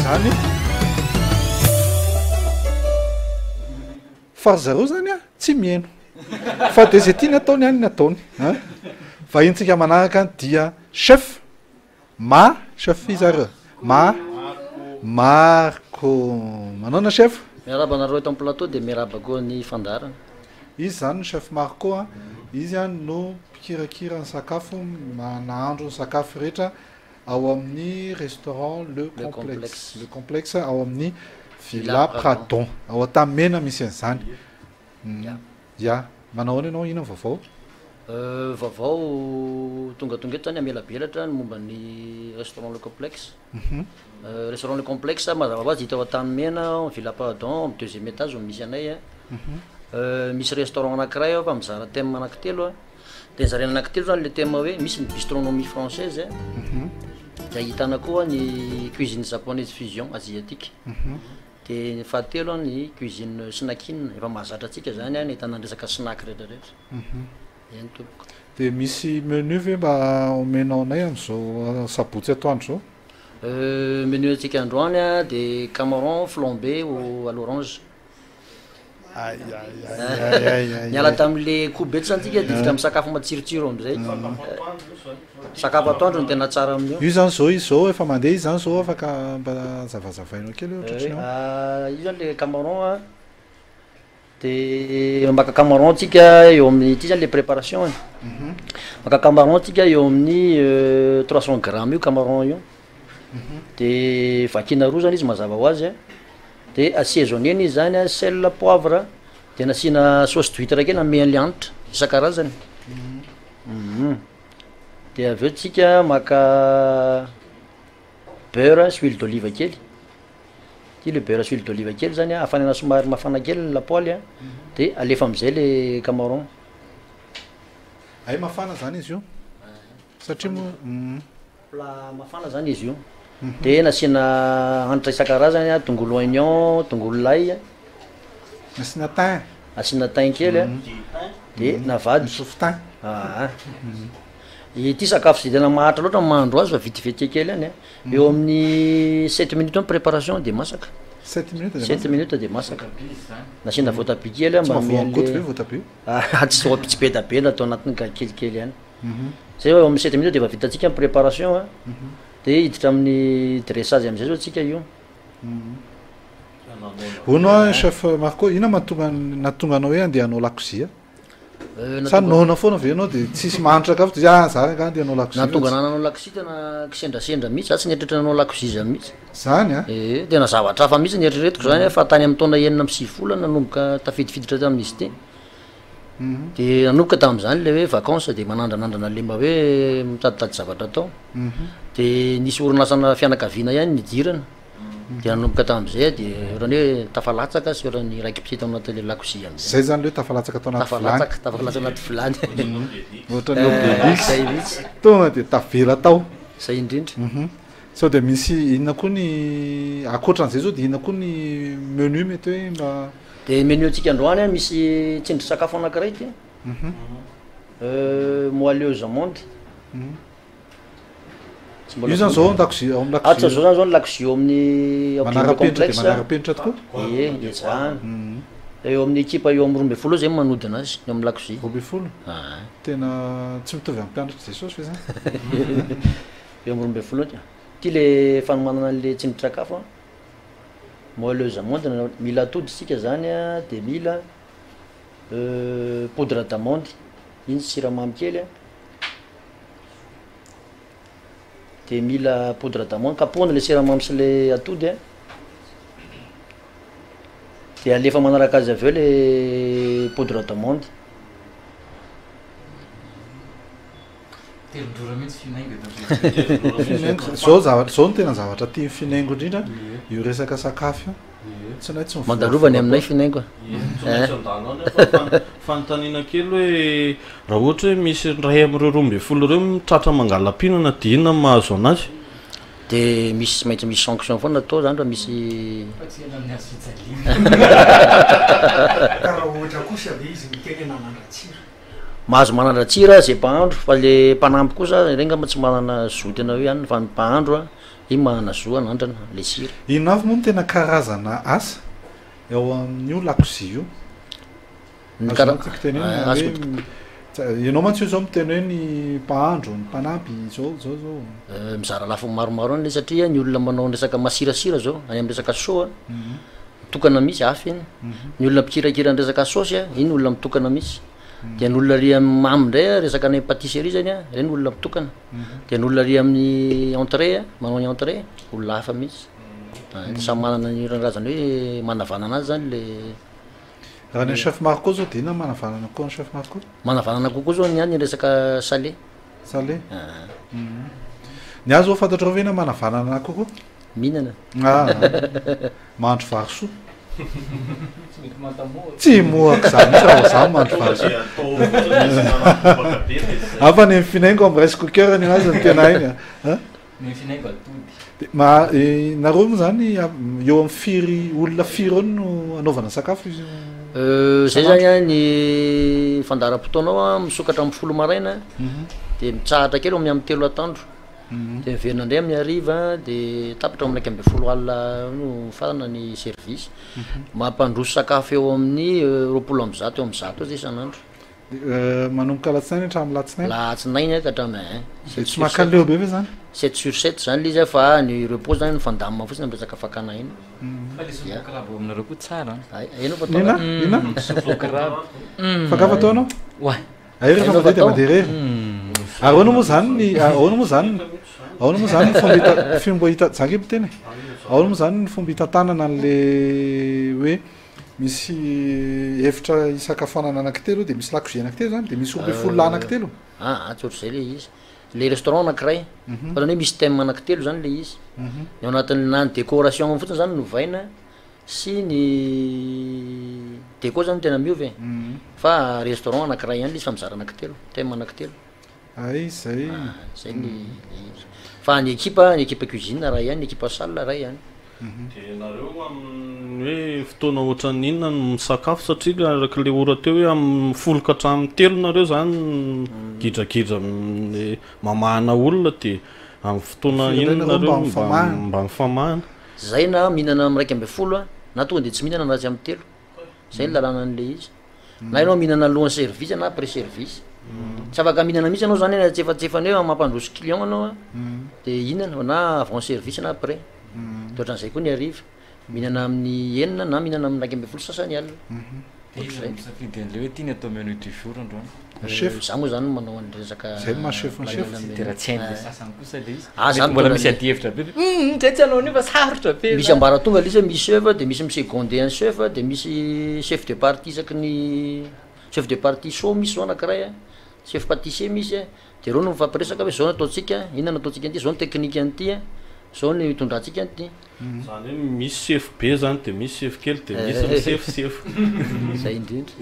zany fa ry zareo zany a tsy miheno fa de zay tiany ataony any ny ataony a. Vahintsika manaraka dia chef Ma chef iza ary Ma Marco manaona chef? Miarahaba anareo eto am plateau dia miarahaba koa ny fandaharana. Izy zany ny chef Marco a, izy a no mpikirakira ny sakafo, nahandro ny sakafo rehetra ao amin'ny restaurant le complexe, le complexe ao amin'ny Villa Pradon ao Antanimena misy an'izany. Ya, manao ahoana ianao, inona ny vaovao? Vaovao tongatonga eto zany hamelabelatra ny momba ny restaurant le complexe. Restaurant le complexe mazava ho azy hita ao Antanimena ao Villa Pradon amin'ny deuxième étage no misy anay a. Misy restaurant anakiray ao fa mizara thème anaky telo a, de zaraina anaky telo zany le thème hoe misy ny bistronomie française de ahitana koa ny cuisine japonaise fusion asiatique. De ny fahatelo an ny cuisine snacking, efa mahazatra antsika zany an ny ahitana ny resaka snack rehetra rehetra. Eny tompoko. De misy menu ve mba omenao anay amin'izao sabotsy atoandro zao? Menu antsika androany an de camaron flambé au à l'orange. Niala tamin'le koba eto zany tsika de hiditra amin'ny sakafo matsirotsiro am'zay. Sakafo atoandro no tena tsara amin'io. Io zany zao izy zao efa mandeha izy zany zao afaka mba zavazavainao kely hoe ohatran'ny ahoana? Io zany le camaron a, de maka camaron tsika eo amin'ny, ty zany le préparation e, maka camaron tsika eo amin'ny 300 grammes io camaron io, de vakina roa zany izy mazava ho azy a. De assaisonner-na izy zany a, sel, poivre, de nasiana sauce d'huitre kely nanome an'le hanitra isan-karazany, de avy eo tsika maka beurre sy huile d'olive kely, ty le beurre sy huile d'olive kely zany a hafanaina somary mafana kely ny lapoaly a de alefa am'zay le camaron. Hay mafana zany izy io satria moa. Plat mafana zany izy io, de nasiana hanitra isan-karazany a, tongolo oignon, tongolo lay, Nasiana thym. Asiana thym kely a, de navadika. Misofo thym. Aa, ity sakafo tsy de tena maharitra loatra ny mahandro azy fa vetivety kely ihany a, eo amin'ny sept minutes eo ny préparation de masaka. Sept minutes de masaka? Sept minutes de masaka. Nasiana voatabia kely a mba hanome an'le. Tsy mahavoan'ny goty ve voatabia? Tsy be da be no atao anatiny ka kelikely ihany. Zay eo amin'ny sept minutes de efa vitantsika ny préparation a, de hiditra amin'ny dressage am'zay zao tsika io. Hono hoa chef Marco, inona mahatonga nahatonga anao hoe andeha hanao lakozia? Sa noana foana ve ianao de tsisy mahandro sakafo de ah za angaha andeha hanao lakozia? Nahatonga anah nanao lakozia tena kisendrasendra mihitsy, za tsy nieritreritra nanao lakozia zany mihitsy. Zany a? Ee, tena zavatra hafa mihitsy nieritreretiko zany a, fa tany amin'ny taona 96 aho nanomboka tafidifiditra tamin'izy ity. De nanomboka tamin'izany le hoe vacances de manandranandrana le mba hoe mitaditady zavatra atao. De nisy orinasana fianakaviana ihany nidirana, de nanomboka tamin'izay aho de ohatran'ny hoe tafalatsaka sy ohatran'ny raiki-pitia tao anatin'le lakozia am'zay. Zay zany le hoe tafalatsaka tao anaty vilany. Tafalatsaka, tafalatsaka anaty vilany. Ohatran'ny Obélix. Zay mihitsy. Tonga de tavela tao. Zay indrindra. Sao de misy inona koa ny, ankoatran'izay zao de inona koa ny menu mety hoe mba. De menu antsika androany a misy tsindry sakafo anakiray ty, moelleux aux amandes. Tsy mbola Io zany zao an-dakozia ao amin'ny Ato lakozia. zao zany zao ny lakozia ao amin'ny ao Guinée Manara-penitra de complexe. manara-penitra tokoa. Ie, ezahana. Eo amin'ny ekipa eo amin'ny 12 eo zay manodina azy eo amin'ny lakozia. 12? Aa. Tena tsy mitovy amin'ny mpianatr'i Jesosy ve zany? Eo amin'ny 12 eo. Ty le fanomanana an'le tsindry sakafo a. Moelleuse amande, mila atody isika zany a, de mila poudre d'amande, iny siramamy kely a, de mila poudre d'amande, kapohana le siramamy sy le atody a, de alefa manaraka azy avy eo le poudre d'amande. Telon-drora mihitsy Finaingo eto an-toerana. Finaingo, zao zavatra, zao no tena zavatra tian'i Finaingo indrindra, io resaka sakafo io. Tsy nahy tsy mivoavoa Mandalova ny aminay Finaingo a. Ie, tsy maintsy handalo any aho fa fan- fanontaniana kely hoe raha ohatra hoe misy iray amin'ireo 12 ireo tratra mangala-pihinana dia inona no mahazo anazy? De misy tsy maintsy misy sanction foana atao zany raha misy. Fa tsy ela amin'ny hazo fijaliana. Ka raha ohatra kosa ve izy miteny hoe nanandra-tsira? Mahazo manandra-tsira ze mpahandro fa le mpanampy kosa ireny ngamba tsy manana zo tena hoe anona fa ny mpahandro a. Iny manana zo hanandrana le sira. Inona avy moa no tena karazana asa ao amin'io lakozia io? Ny Azonao kara- tiako tenenina Ah, hoe azoko. ianao mantsy io zao miteny hoe ny mpahandro, ny mpanampy, zao zao zao. Mizara lafiny maromaro any le satria ny olona manao ny resaka masirasira zao any amin'ny resaka chaud a, mitokana mihitsy hafa iny. Ny olona mpikirakira ny resaka saosy a, iny olona mitokana mihitsy. Dia ny olona ary amin'ny mamy indray a, resaka any amin'ny pâtisserie zany a, ireny olona mitokana. Dia ny olona ary amin'ny entrée a, manao ny entrée, olona hafa mihitsy. Ah, samy manana ny karazany hoe manavanana azy zany le. Raha ny an'i Chef Marco zao dia inona manavanana kokoa an'i Chef Marco? Manavanana kokoa zao ny ahy ny resaka salé. Salé? Ah. Ny ahy zao fantatrao ve inona manavanana ahy kokoa? Mihinana. Ah, mahandro vary soa. Tsy mety manta-mohaka. Tsy mohaka izany mihitsy raha vao za mahandro vary soa. Hafa ny finaingo amin'ny rice cooker ny azy no tena hainy a. Ny finaingo atody. De ma- eh, nareo moa zany eo amin'ny firy olona firy eo no anaovana sakafo izy io? Zay zany a, ny fandaharam-potoana ao a, misokatra amin'ny 10 maraina, de mitsahatra kely eo amin'ny amin'ny 3 atoandro, de miverina indray amin'ny hariva, de tapitra amin'ny 11 alina no mifarana ny service. Mampandroso sakafo eo amin'ny 120 eo amin'ny 100 eo zay isan'andro. Manomboka alatsinainy hatramin'ny latsinainy? Latsinainy ka hatramin'ny un. Dia tsy maka leo be ve zany? Sept sur sept zany le izy a, fa ny repos zany mifandamina fotsiny amin'ny resaka fakana aina. Fa le soupe au crabe ao aminareo koa tsara an. Ay, hainao fa atao Inona? an. Inona? Soupe au crabe. Sakafo ataonao? Ouais. Ay rehefa Hainao mandeha dia fa atao. mandeha irery. Ary ahoana moa zany ny, ahoana moa zany, ahoana moa zany ny fomba hita-, fomba hita-, za ange miteny e. Ahoana moa zany ny fomba hitantanana an'le hoe misy efitra isakafoanana anankitelo dia misy lakozia anankitelo zany, dia misy 12 lahy anankitelo? Ah, tsy ohatr'izay le izy. Le restaurant anankiray, fa zany hoe misy thème anankitelo zany le izy. Ny ao anatin'ny na ny décoration fotsiny zany no ovaina sy ny déco zany no tena miova e. Fa restaurant anankiray ihany le izy fa mizara anankitelo, thème anankitelo. Ay zay. Ah, zay ny le izy. Fa ny ekipa, ny ekipa cuisine ray ihany, ny ekipa salle ray ihany. Dia nareo amin'ny hoe fotoana ohatran'ny inona no misakafo satria araka ilay ora teo hoe amin'ny 10 ka hatramin'ny 3 nareo zany gidragidra amin'ny mamahana olona dia amin'ny fotoana Firy indray inona nareo nareo mba mifamahana? mba mifamahana? Zay na mihinana amin'ny 11 a, na tonga dia tsy mihinana raha tsy amin'ny 3. Zay ny lalànan'ilay izy. Na ianao mihinana alohan'ny service na après service. Tsy afaka mihinana mihitsy ianao zany any antsefatsefany eo mampandroso client anao a, dia hihinana na avant service na après. Dia ohatran'izay koa ny hariva, mihinana amin'ny 6 na mihinana amin'ny 11:30 alina. Dia iza no misafidy an'ilay hoe ty ny atao menu du jour androany? Chef. Za moa zany manao an'le resaka Zay no maha chef ny chef. planning Tsy dia raha tsy hain'ilay menu. sasany kosa ilay izy. Ah, za Mety mbola mitondra misy ny- adihevitra be. Zay tsy hanao an'io fa sarotra be Misy zany. ambaratonga ilay izy hoe misy chef dia misy mi-seconder an'ny chef dia misy chef de partie isaky ny chef de partie chaud misy zao anankiray a, chef pâtissier misy a, dia ireo no mifampiresaka hoe zao no ataontsika, inona no ataontsika an'ity, zao ny technique an'ity a, zao no itondrantsika an'ity. Zany hoe misy chef be zany dia misy chef kely dia misy misefosefo. Zay indrindra.